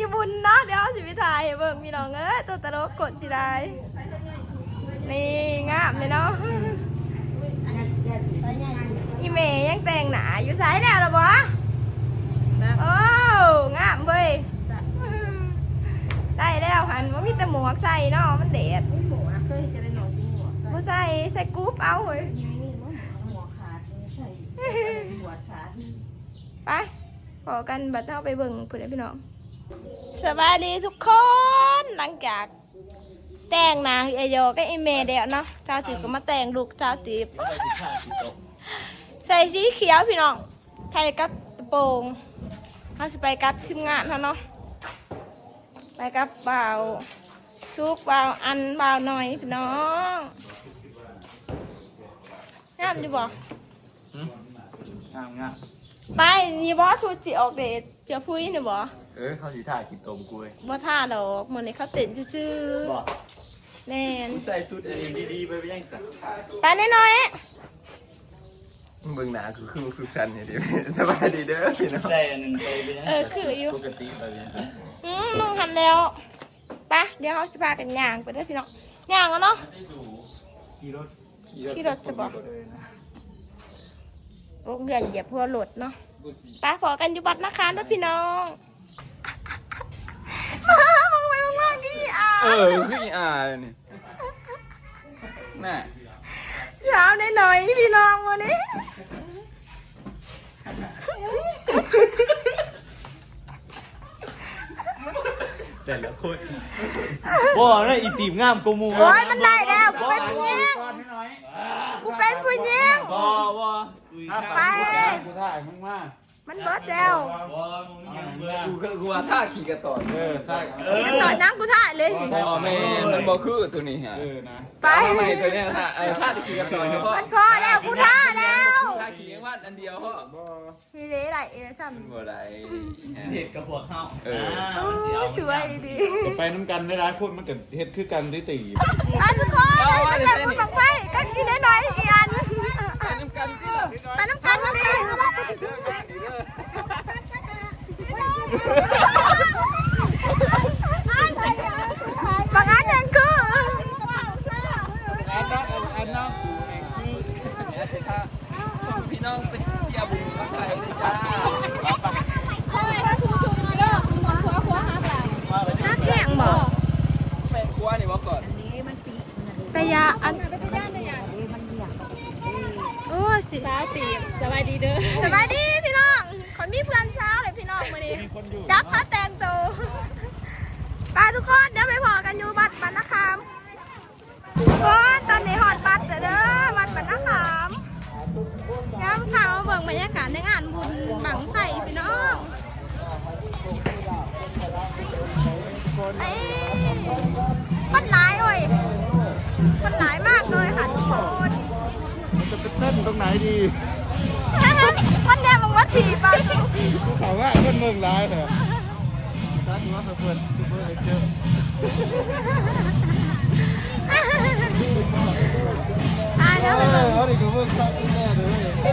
ຢູ່ບຸນເນາະ ດຽວເຮົາຊິໄປຖ່າຍໃຫ້ເບິ່ງພີ່ນ້ອງເອີຍ ຕົວຕະຫຼົກໂຄດຊິໄດ້. ນີ້ງາມເດ້ເນາະ ອີ່ແມ່ຍັງແຕ່ງໜ້າຢູ່. ໃສ່ແລ້ວລະບໍ່? ໂອ້ ງາມເວີຍ ໄດ້ແລ້ວຫັ້ນ ບໍ່ມີແຕ່ໝວກໃສ່ເນາະ ມັນແດດ. ມີໝວກ ເຄີຍເຮັດຈັ່ງໃດເນາະ ຊິໝວກໃສ່ ບໍ່ໃສ່ ໃສ່ກຸບເອົາເຮີ້ຍ. ມີ ມີໝວກຂາດ ມີໃສ່ ໝວກຂາດ. ໄປ ພໍ້ກັນບັດເຮົາໄປເບິ່ງພຸ້ນແຫຼະພີ່ນ້ອງ. ສະບາຍດີທຸກຄົນ ຫຼັງຈາກແຕ່ງໜ້າໃຫ້ອາຢໍກັບອີ່ແມ່ແລ້ວເນາະ ສາວຈີບກໍມາແຕ່ງລຸກສາວຈີບ ໃສ່ສີຂຽວພີ່ນ້ອງ ໃສ່ກັບກະໂປງ. ເຮົາຊິໄປກັບທີມງານເຮົາເນາະ ໄປກັບບ່າວສຸກ ບ່າວອັນ ບ່າວໜ້ອຍພີ່ນ້ອງ. ງາມຢູ່ບໍ່? ຫຶ? ງາມ ງາມ. ໄປ ນີ້ບໍ່ ຊຸດຊິອອກເດດ ເສື້ອຜຸຍນີ້ບໍ່? ເອີ ເຂົາຊິຖ່າຍຄລິບຕົມກູເວີຍ. ບໍ່ຖ່າຍດອກ ມື້ນີ້ເຂົາເຕັ້ນຊື່ໆ. ບໍ່? ແມ່ນ. ໃສ່ຊຸດອັນນີ້ດີໆ ໄປ ໄປຫຍັງຊັ້ນ? ໄປນ້ອຍໆ. ເບິ່ງໜ້າຄື ຄືສຸກສັນນີ້ເດ້. ສະບາຍດີເດີພີ່ນ້ອງ. ໃສ່ອັນນັ້ນໄປ ໄປຫຍັງ? ເອີ ຄືຢູ່ ປົກກະຕິໄປຫຍັງ? ອືມ ນຸ່ງຫັ້ນແລ້ວ. ໄປ ດຽວເຮົາຊິພາກັນຍ່າງໄປເດີພີ່ນ້ອງ ຍ່າງເອົາເນາະ. ຂີ່ລົດ ຂີ່ລົດ ຂີ່ລົດຈະບໍ່? ໂຮງຮຽນຢຽບຫົວລົດເນາະ. ໄປ ພໍ້ກັນຢູ່ວັດນາຄາມເດີພີ່ນ້ອງ. ມາ ມາ ມາ ມາ ນີ້ ອາ ເອີ ຄືອີອານີ້ ນະ ສາວນ້ອຍໆ ພີ່ນ້ອງມື້ນີ້. ແຕ່ລະຄົນ ບໍ່ນະ ອີຕີບງາມກວ່າໝູ່. ໂອ້ຍ ມັນໄດ້ແລ້ວ ກູເປັນຜູ້ຍິງ ກູເປັນຜູ້ຍິງ. ບໍ່ ບໍ່ ໄປ ກູຖ່າຍ ມຶງມາ ມັນເບິດແລ້ວ. ບໍ່ ມຶງຍັງເບິດ ກູ ກູວ່າຖ້າຂີ້ກະຕອນ. ເອີ ຖ້າ ຂີ້ກະຕອນຫຍັງ ກູຖ່າຍເລີຍ. ບໍ່ແມ່ນ ມັນບໍ່ຄືໂຕນີ້ຫະ. ເອີ ນະ ໄປ ເອົາໃໝ່ໂຕນີ້ ຖ້າ ເອີ ຖ້າຂີ້ກະຕອນ ມັນພໍແລ້ວ ກູຖ່າຍແລ້ວ. ຖ້າຂີ້ຍັງວັດອັນດຽວພໍ. ບໍ່ ມີເດ້ຫຼາຍເອຊ້ຳ ມັນບໍ່ໄດ້ ເຮັດກັບພວກເຮົາ. ເອີ ອ່າ ມັນຊິເອົາ ສວຍດີ. ໄປນຳກັນຫຼາຍໆຄົນ ມັນກໍເຮັດຄືກັນຕິຕິ. ອ່າ ທຸກຄົນ ໄປນຳກັນ ບັ້ງໄຟກັນກິນໜ້ອຍໆ ອີກອັນ ໄປນຳກັນຕິລະ ໄປນຳກັນຕິ. ບາງອັນຍັງຄື ອັນນັ້ນ ອັນນັ້ນ ອັນນັ້ນຄື ພີ່ນ້ອງໄປທ່ຽວບຸນບັ້ງໄຟເລີຍຈ້າ. ຮັກແຮງບໍ່? ແມ່ນຄົວນີ້ບໍ່ກ່ອນ? ໄປຢາອັນ ໂອ້ຍ ສາວຕີບ ສະບາຍດີເດີ ສະບາຍດີພີ່ນ້ອງ. ຂ້ອຍມີເພື່ອນຊາວເລີຍພີ່ນ້ອງມື້ນີ້ ຈັບພາແຕ່ງໂຕ. ໄປທຸກຄົນ ດຽວໄປພໍ້ກັນຢູ່ວັດບັນນາຄາມ. ໂອ້ຍ ຕອນນີ້ຮອດວັດແລ້ວເດີ ວັດບັນນາຄາມ. ດຽວພາມາເບິ່ງບັນຍາກາດໃນງານບຸນບັ້ງໄຟພີ່ນ້ອງ. ເອີຍ ຄົນຫຼາຍເວີຍ ຄົນຫຼາຍມາກເລີຍຄ່ະທຸກຄົນ. ມັນຈະໄປເຕັ້ນຕົງໄຫນດີ? ມັນແນມມາທີ່ປາ ເຂົາວ່າຄົນເບິ່ງຫຼາຍແທ້. ຕາມທີ່ວ່າເພິ່ນ ເພິ່ນເບິ່ງໃຫ້ເຈີ ຕາຍແລ້ວ ເອີ ເຮົານີ້ກໍເບິ່ງຄັກຢູ່ແນ່ເດີ. ເ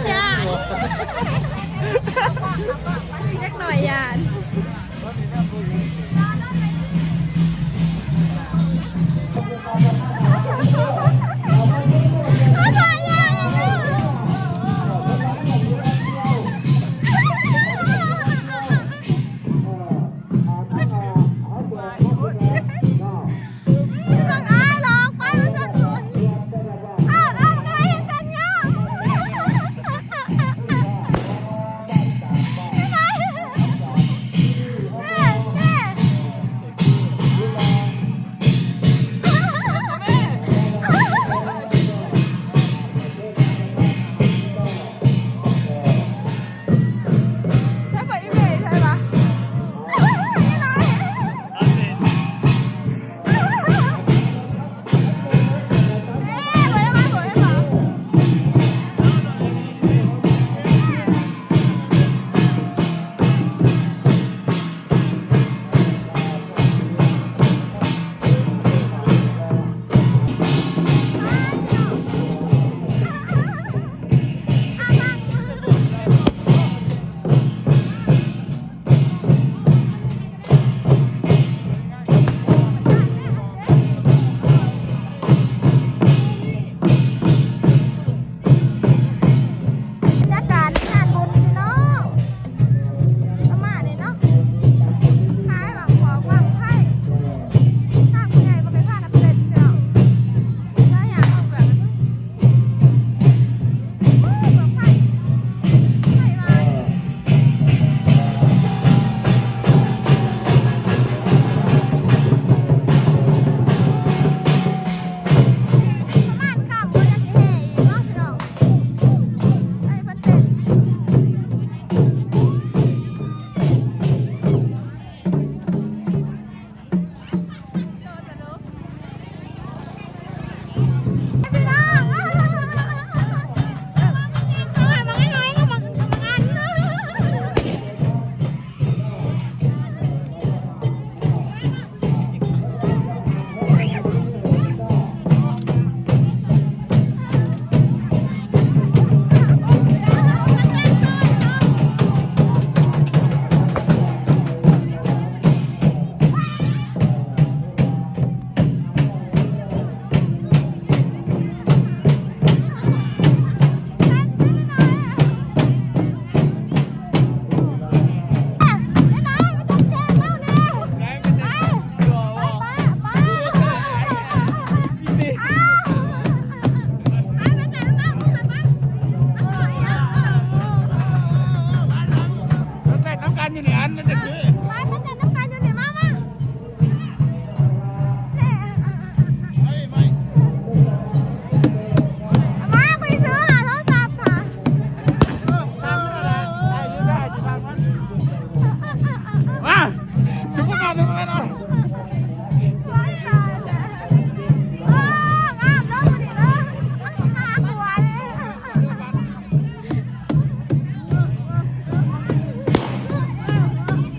ດັກນ້ອຍຢ້ານ.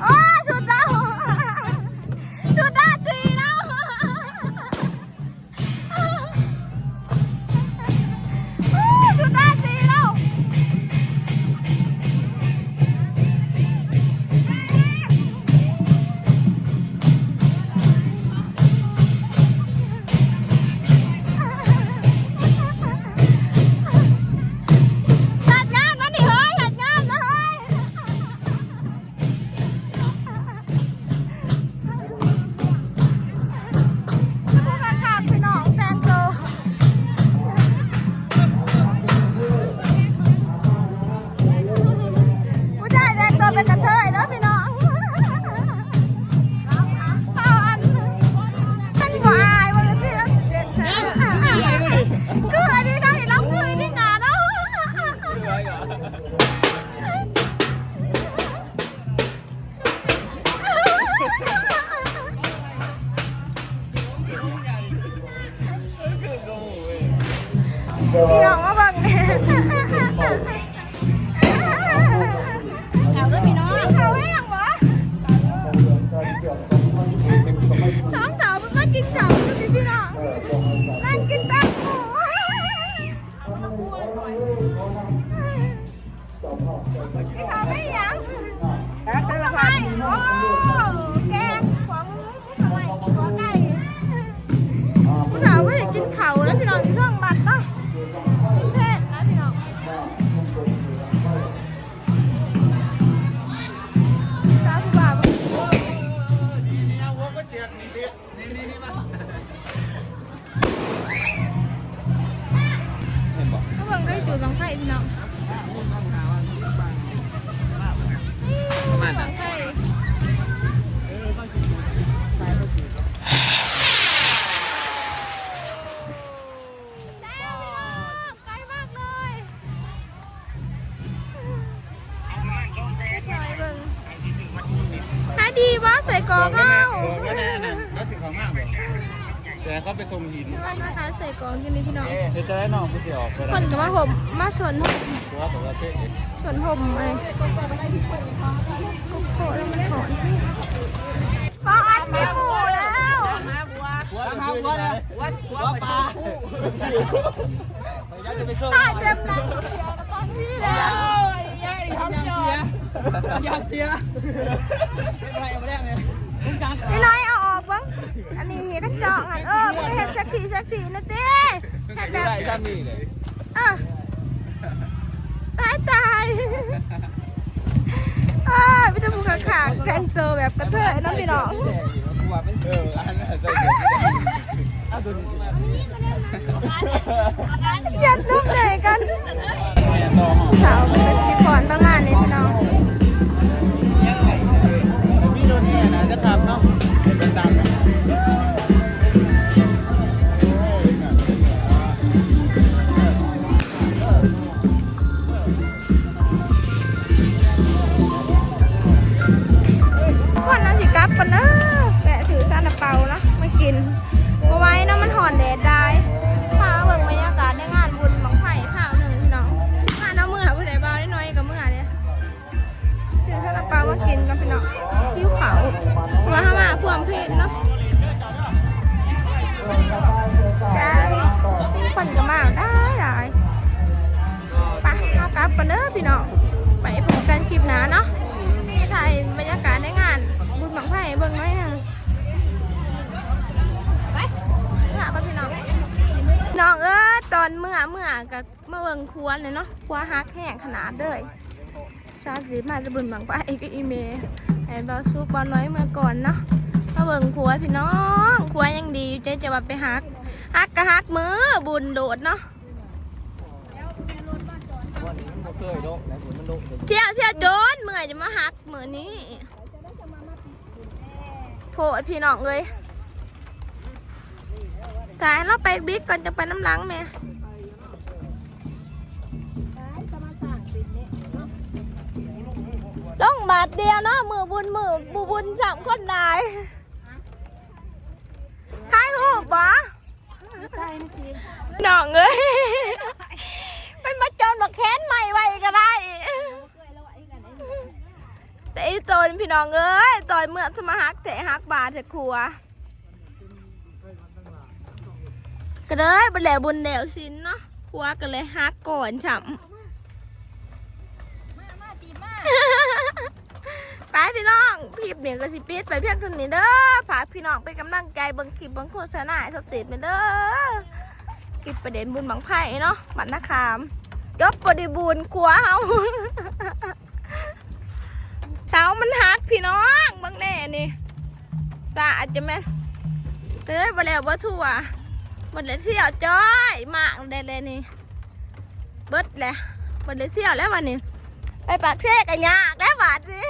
ໂອ້ ສຸດແລ້ວ ສຸດລາຕີແລ້ວ. ເຮັດງານມານີ້ເຮີ້ຍ ເຮັດງານມາເຮີ້ຍ. ຄືວ່າຄັກພີ່ນ້ອງ ແຕ່ງໂຕ ຜູ້ຊາຍແຕ່ງໂຕເປັນກະເທີຍເດີພີ່ນ້ອງ. ເອົາອັນ ມັນບໍ່ອາຍບໍ່ ຫຼື ຄືອັນນີ້ໄດ້ ລຳຄືນີ້ນາເນາະ. ພີ່ນ້ອງມາເບິ່ງແດ່ ເຂົ້າເດີພີ່ນ້ອງ ເຂົ້າແຮງບໍ່? ສອງເຖົ້າເພິ່ນມາກິນເຂົ້າຢູ່ພີ່ນ້ອງ ນັ່ງກິນແຕງໂມ. ເຂົ້າໄປຫຍັງ? ແກງ ໂອ້ ແກງ ຂົວໝູ ຂົວໄກ່ ຜູ້ສາວບໍ່ຢາກກິນເຂົ້າແລ້ວພີ່ນ້ອງ ຢູ່ເທິງບັດເນາະ ກິນເຜັດນະພີ່ນ້ອງ. ສາວຜູ້ບ່າວ ນີ້ໆ ເຫັນບໍ່? ມາເບິ່ງໄດ້ຈູດບັ້ງໄຟພີ່ນ້ອງ ປະມານນັ້ນ ບັ້ງໄຟ ໃກ້ມາກເລີຍ. ເດັກນ້ອຍເບິ່ງ ຂາຍດີບໍ່ ໄສ້ກອກເຮົາ? ແຕ່ເຂົາໄປສົ່ງຫີນ ແຕ່ວ່າມາຂາຍໄສ້ກອກຢູ່ນີ້ພີ່ນ້ອງ. ເຮັດຈັ່ງໃດນ້ອງຄືຊິອອກໄປໄດ້? ເພິ່ນກໍມາຫົບ ມາຊົນຫົບ ຕົວຕົວເພະ ຊົນຫົບໄອ້ ໂຄກໂຄກແລ້ວມັນຖອນ ບໍ່ອັນມີໝູ່ແລ້ວ ຕາມຫາຜົວແລ້ວ ຜົວ ຜົວປາ ຢາກຈະໄປສົ່ງ ຕາຍເຕັມແລ້ວ ເສຍກັບຕອນນີ້ແລ້ວ ໂອ້ຍ ຢາກເສຍ ຢາກເສຍ ເຮັດບໍ່ໄດ້ ເຮັດບໍ່ໄດ້ແມ່ ຄຸນກາງຂາຍ ນ້ອຍເອົາອອກເບິ່ງ ອັນນີ້ກະຈອກຫັ້ນ ເອີ ມຶງເຮັດເຊັກຊີ ເຊັກຊີນະຕິ ເຮັດແບບ ໄດ້ຊ່ຳນີ້ເລີຍ ເອີ ຕາຍ ຕາຍ ເອີ ມີແຕ່ຜູ້ຄັກໆ ແຕ່ງໂຕແບບກະເທີຍເນາະພີ່ນ້ອງ ຫຍັດນຸ່ມແດ່ກັນ ສາວເປັນຊິພອນປະມານນີ້ພີ່ນ້ອງ ມີລົດນີ້ນະ ຈະຂັບເນາະ ເປັນຕາມ ທຸກຄົນ ເຮົາຊິກັບກ່ອນເດີ ແວະຊື້ຊາລາເປົາເນາະ ມາກິນ ບໍ່ໄຫວເນາະ ມັນຮ້ອນແດດດາຍ ພາເບິ່ງບັນຍາກາດໃນງານບຸນບັ້ງໄຟຄາວໜຶ່ງພີ່ນ້ອງ ພານ້ອງເມືອ ຜູ້ໃດ ບ່າວນ້ອຍກະເມືອເດ້. ຊື້ຊາລາເປົາມາກິນກ່ອນພີ່ນ້ອງ ຫິວເຂົ້າ ເພາະວ່າເຮົາມາພວມເພນເນາະ ຈ້າ ຄົນກະມາຫຼາຍໆ ໄປ ເຮົາກັບກ່ອນເດີພີ່ນ້ອງ ໄປພົບກັນຄລິບໜ້າເນາະ ຖ່າຍບັນຍາກາດໃນງານບຸນບັ້ງໄຟໃຫ້ເບິ່ງໜ້ອຍໜຶ່ງ ໄປ ເມືອກ່ອນພີ່ນ້ອງ ນ້ອງເອີຍ ຕອນເມືອ ເມືອກະມາເບິ່ງຄົວແຫຼະເນາະ ຄົວຫັກແຮງຂະໜາດເລີຍ. ຊາວຊິມາຈະບຸນບັ້ງໄຟກັບອີ່ແມ່ ໃຫ້ບ່າວສຸກບ່າວນ້ອຍເມືອກ່ອນເນາະ ມາເບິ່ງຄົວພີ່ນ້ອງ ຄົວຍັງດີຢູ່ ເຈົ້າຈະວ່າໄປຫັກ ຫັກກະຫັກມື້ບຸນໂດດເນາະ ທ່ຽວ ທ່ຽວຈົນເມື່ອຍຈະມາຫັກມື້ນີ້ ໂພດພີ່ນ້ອງເອີຍ ຕາຍ ເຮົາໄປບິກກ່ອນ ຈັ່ງໄປນຳຫຼັງແມ່. ໄປ ຈະມາສ້າງເປັນເນາະ. ຕ້ອງບາດດຽວເນາະ ມື້ບຸນ ມື້ບໍ່ບຸນຊ້ຳ ຄົນຫຼາຍ. ຖ່າຍຮູບບໍ່? ນ້ອງເອີຍ ມັນມາຈົນບັກແຂນໃໝ່ໄວ້ກໍໄດ້. ແຕ່ອີ່ຕົນ ພີ່ນ້ອງເອີຍ ຕອນເມື່ອຈະມາຫັກແທ້ ຫັກບາແທ້ຂົວ. ກໍເລີຍບໍ່ແລ້ວບຸນແລ້ວສິນເນາະ ຜົວກໍເລີຍຫັກກ່ອນຊ້ຳ. ໄປພີ່ນ້ອງ ຄລິບນີ້ກໍຊິປິດໄປພຽງເທົ່ານີ້ເດີ. ຝາກພີ່ນ້ອງເປັນກຳລັງໃຈເບິ່ງຄລິບເບິ່ງໂຄສະນາໃຫ້ສາວເຕດແດ່ເດີ. ຄລິບໄປເດັ່ນບຸນບັ້ງໄຟເນາະ ບ້ານນາຂາມ ຈົບບໍລິບູນຄົວເຮົາ. ເສົາມັນຫັກພີ່ນ້ອງ ເບິ່ງແດ່ນີ້ ສາດຈະແມ່ນ ເອີຍ ບໍ່ແລ້ວບໍ່ທົ່ວ ບໍ່ໄດ້ທ່ຽວຈ້ອຍ ມາກແດ່ໆນີ້ ເບິດແຫຼະ ບໍ່ໄດ້ທ່ຽວແລ້ວບັດນີ້ ໄປປາກເຊກໍຍາກແລ້ວບັດນີ້.